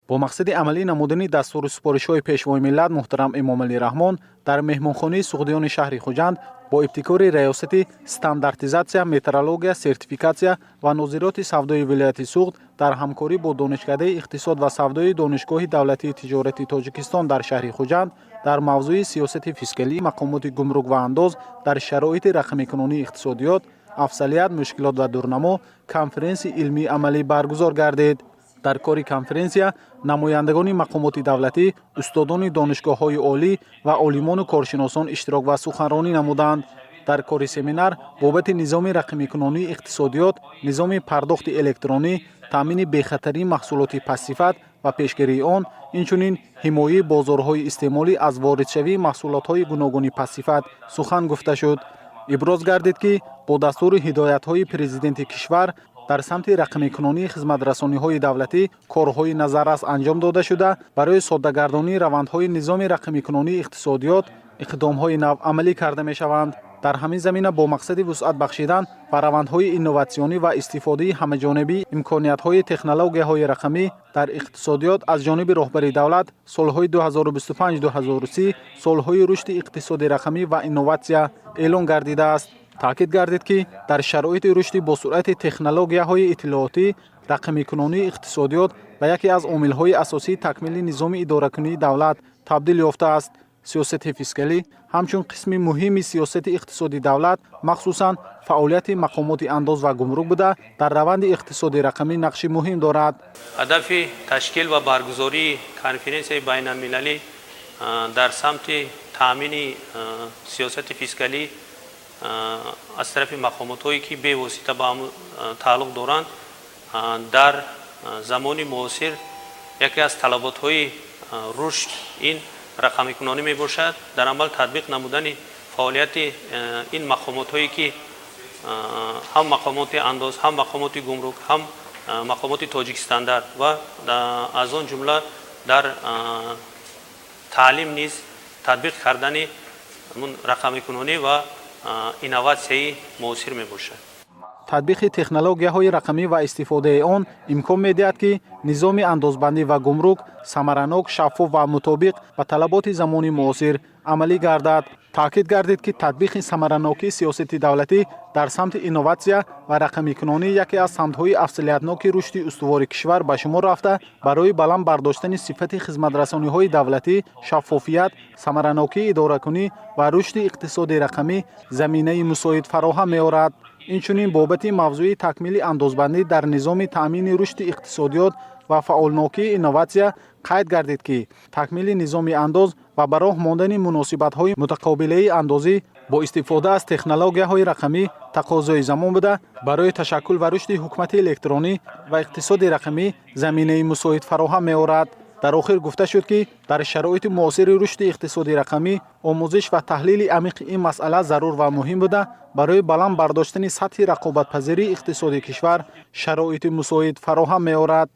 Бо мақсади амалӣ намудани дастуру супоришҳои Пешвои миллат муҳтарам Эмомалӣ Раҳмон дар меҳмонхонаи Суғдиёни шаҳри Хуҷанд бо ибтикори Раёсати стандартизатсия, метрология, сертификатсия ва нозироти савдои вилояти Суғд дар ҳамкорӣ бо Донишкадаи иқтисод ва савдои Донишгоҳи давлатии тиҷорати Тоҷикистон дар шаҳри Хуҷанд дар мавзӯи «Сиёсати фискалии мақомоти гумрук ва андоз дар шароити рақамикунонии иқтисодиёт: афзалият, мушкилот ва дурнамо» конференсияи илмии амалӣ баргузор гардид. Дар кори конференсия намояндагони мақомоти давлатӣ, устодони донишгоҳҳои олӣ ва олимону коршиносон иштирок ва суханронӣ намуданд. Дар кори семинар бобати низоми рақамикунонии иқтисодиёт, низоми пардохти электронӣ, таъмини бехатарии маҳсулоти пастсифат ва пешгирии он, инчунин ҳимояи бозорҳои истеъмолӣ аз воридшавии маҳсулотҳои гуногуни пастсифат сухан гуфта шуд. Иброз гардид, ки бо дастуру ҳидоятҳои Президенти кишвар дар самти рақамикунонии хизматрасониҳои давлатӣ корҳои назаррас анҷом дода шуда, барои соддагардонии равандҳои низоми рақамикунонии иқтисодиёт иқдомҳои нав амалӣ карда мешаванд. Дар ҳамин замина бо мақсади вусъат бахшидан ба равандҳои инноватсионӣ ва истифодаи ҳамаҷонибии имкониятҳои технологияҳои рақамӣ дар иқтисодиёт аз ҷониби роҳбари давлат солҳои 2025-2030 солҳои рушди иқтисоди рақамӣ ва инноватсия эълон гардидааст. Таъкид гардид, ки дар шароити рушди босуръати технологияҳои иттилоотӣ рақамикунонии иқтисодиёт ба яке аз омилҳои асосии такмили низоми идоракунии давлат табдил ёфтааст. Сиёсати фискалӣ ҳамчун қисми муҳими сиёсати иқтисодии давлат, махсусан фаъолияти мақомоти андоз ва гумрук буда, дар раванди иқтисоди рақамӣ нақши муҳим дорад. Ҳадафи ташкил ва баргузории конференсияи байналмилалӣ дар самти таъмини сиёсати фискалӣ аз тарафи мақомотҳое, ки бевосита ба тааллуқ доранд, дар замони муосир яке аз талаботҳои рушд ин рақамикунонӣ мебошад. Дар амал татбиқ намудани фаъолияти ин мақомотҳое, ки ҳам мақомоти андоз, ҳам мақомоти гумрук, ҳам мақомоти Тоҷикстандарт ва аз он ҷумла дар таълим низ татбиқ кардани рақамикунонӣ ва инноватсияи муосир мебошад. Татбиқи технологияҳои рақамӣ ва истифодаи он имкон медиҳад, ки низоми андозбандӣ ва гумрук самаранок, шаффоф ва мутобиқ ба талаботи замони муосир амалӣ гардад. Таъкид гардид, ки татбиқи самаранокии сиёсати давлатӣ дар самти инноватсия ва рақамикунонӣ яке аз самтҳои афзалиятноки рушди устувори кишвар ба шумор рафта, барои баланд бардоштани сифати хизматрасониҳои давлатӣ, шаффофият, самаранокии идоракунӣ ва рушди иқтисоди рақамӣ заминаи мусоид фароҳам меорад. Инчунин бобати мавзӯи такмили андозбандӣ дар низоми таъмини рушди иқтисодиёт ва фаъолнокии инноватсия қайд гардид, ки такмили низоми андоз ва ба роҳ мондани муносибатҳои мутақобилаи андозӣ бо истифода аз технологияҳои рақамӣ тақозои замон буда, барои ташаккул ва рушди ҳукумати электронӣ ва иқтисоди рақамӣ заминаи мусоид фароҳам меорад. Дар охир гуфта шуд, ки дар шароити муосири рушди иқтисоди рақамӣ омӯзиш ва таҳлили амиқи ин масъала зарур ва муҳим буда, барои баланд бардоштани сатҳи рақобатпазирии иқтисоди кишвар шароити мусоид фароҳам меорад.